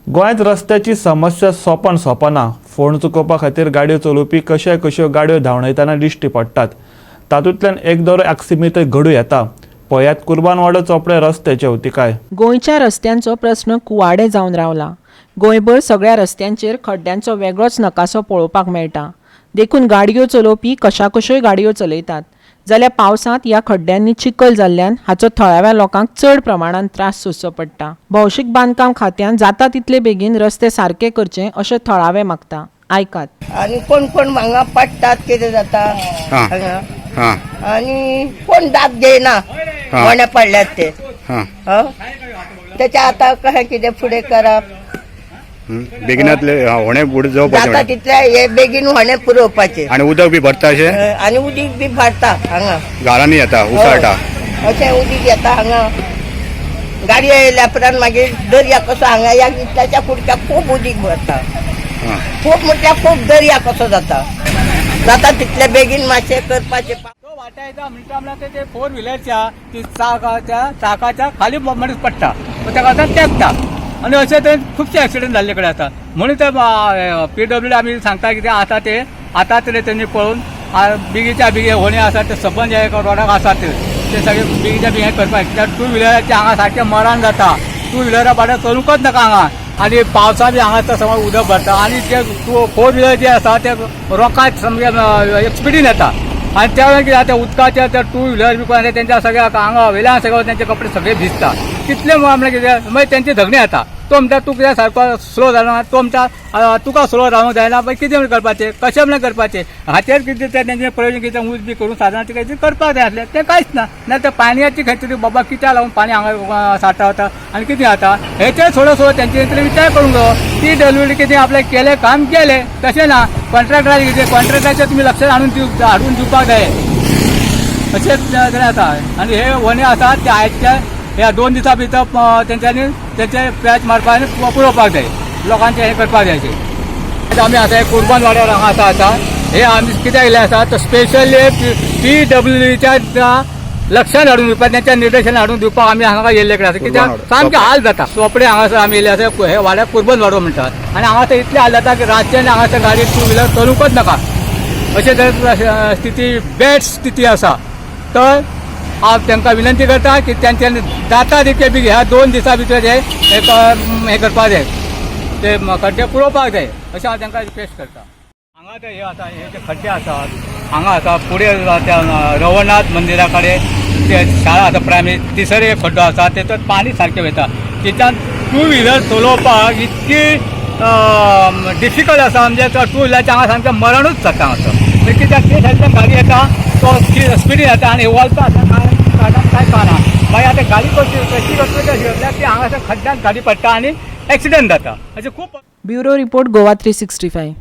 गोंयांत रस्त्याची समस्या सोंपान सोंपना. फोंड चुकोवपा खातीर गाडयो चलोवपी कश्या कश्यो गाडयो धांवडायतना दिश्टी पडटात. तातूंतल्यान एक दरो आक्सिमीत घडूं येता. पळयात कुर्बानवाडो चोपडे रस्त्याची अवतिकाय. गोंयच्या रस्त्यांचो प्रस्न कुवाडें जावन रावला. गोंयभर सगळ्या रस्त्यांचेर खड्ड्यांचो वेगळोच नकासो पळोवपाक मेळटा. देखून गाडयो चलोवपी कशाकश्योय गाडयो चलयतात. जाल्यार पावसांत ह्या खड्ड्यांनी चिखल जाल्ल्यान हाचो थळाव्या लोकांक चड प्रमाणांत त्रास सोंसचो पडटा. भौशीक बांदकाम खात्यान जाता तितले बेगीन रस्ते सारके करचे अशें थळावे मागता. आयकात. आनी कोण कोण हांगा पडटात, कितें जाता हांगा. आनी कोण दाब घेयना, कोणे पडल्यात ते. हं? तेच्या आतां कशें कितें फुडें करप? बेगिनातले होणे बुड जावपाचे जाता म्हणा. तितले हे बेगीन होणे पुरोवपाचे. आणि उदक बी भरता अशें? आनी उदीक बी भरता हांगा. घरांनी येता, उसळटा? अशें उदीक येता हांगा. गाडी येयल्या उपरांत मागीर दर्या कसो हांगा ह्या इतल्याच्या कुडक्याक खूब उदीक भरता. खूब म्हटल्यार खूब, दर्या कसो जाता. जाता तितले बेगीन मातशें करपाचें. तो वाटा येता म्हणटा म्हणल्यार ते फोर व्हिलरच्या ती चाकाच्या चाकाच्या खाली मनीस पडटा, ताका आतां तेंकता आनी अशे तरेन खुबशे एक्सिडंट जाल्ले कडेन आसा. म्हणून ते पीडब्ल्यूडी आमी सांगता कितें आतां ते आतां तरी तेणी पळोवन बेगीच्या बेगीन होणे आसा ते सबंद जे रोडाक आसा ते ते सगळे बेगीच्या बेगीन करपाक. कित्याक टू व्हिलराचे हांगा सारकें मरण जाता. टू व्हिलरा बाटा चलूंकच नाका हांगा. आनी पावसा बी हांगा तर समज उदक भरता आनी ते फोर व्हिलर जे आसा ते रोकात सामके एक स्पिडीन येता आनी त्या वेळार कितें जाता, उदकाच्या त्या टू व्हिलर बी कोण आसा तेंच्या सगळ्या आंगा वयल्यान सगळ्या तेंचे कपडे सगळे भिजता. तितले म्हणल्यार कितें, मागीर तेंचे झगडे येता. तो म्हणटा तूं कित्याक सारको स्लो जालो ना, तो म्हणटा तुका स्लो रावंक जायना. मागीर कितें म्हणून करपाचें, कशें म्हणून करपाचें, हाचेर कितें तें तेंचें प्रयोजन कितें ऊस बी करून सादारण तें कांय करपाक जाय आसलें, तें कांयच ना. ना त्या पाणयाची खंय तरी बाबा कित्याक लागून पाणी हांगा साठा वता आनी कितें जाता हेचेर थोडो थोडो तेंचे तरी विचार करूंक जायो. पी डब्ल्यू डी कितें आपल्याक केलें काम केलें, तशें ना. कॉन्ट्रॅक्टराचें कितें, कॉन्ट्रॅक्टराचें तुमी लक्षात हाडून दिवपाक जाय अशेंच तरेन आसा. आनी हे वने आसा ते आयच्या ह्या 2 दिसां भितर तेंच्यांनी तेंचे पॅच मारपाक आनी पुरोवपाक जाय, लोकांचें हें करपाक जाय. अशें आमी आतां हे कुर्बान वाड्यार हांगा आसा. आतां हे आमी कित्याक येयले आसा तर स्पेशली पी डब्ल्यूच्या लक्षात हाडून दिवपाक, तेंच्या निर्देशन हाडून दिवपाक आमी हांगा येयल्ले कडेन आसा. कित्याक सामकें हाल जाता. चोपडे हांगासर आमी येयले आसा. हे वाड्याक कुर्बन वाडो म्हणटात आनी हांगासर इतले हाल जाता की रातचे आनी हांगासर गाडी टू व्हिलर चलूंकच नाका अशें तरेन स्थिती, बॅड स्थिती आसा. तर हांव तांकां विनंती करता की तेंच्यांनी जाता तितके बेगीन ह्या 2 दिसां भितर हे हे करपाक जाय, ते खड्डे पुरोवपाक जाय अशें हांव तांकां रिक्वेस्ट करता. हांगा ते हे आसा, हे जे खड्डे आसात हांगा आसा, फुडें त्या रवळनाथ मंदिरा कडेन ते शाळा आसा प्रायमरी, तिसर एक खड्डो आसा, तेतूंत पाणी सारकें वयता. तेच्यान टू व्हिलर चलोवपाक इतकी डिफिकल्ट आसा, म्हणजे टू व्हिलराचें हांगा सामकें मरणूच जाता हांगासर. म्हणजे कित्याक ते सायडीच्यान गाडी येता, तो स्पिडीन येता आनी वळता आसा, कांय कळना. मागीर आतां गाडी कशी कशी कशी कशी ती हांगासर खड्ड्यांत गाडी पडटा आनी एक्सिडंट जाता. अशें खूब. Bureau report, Goa 365.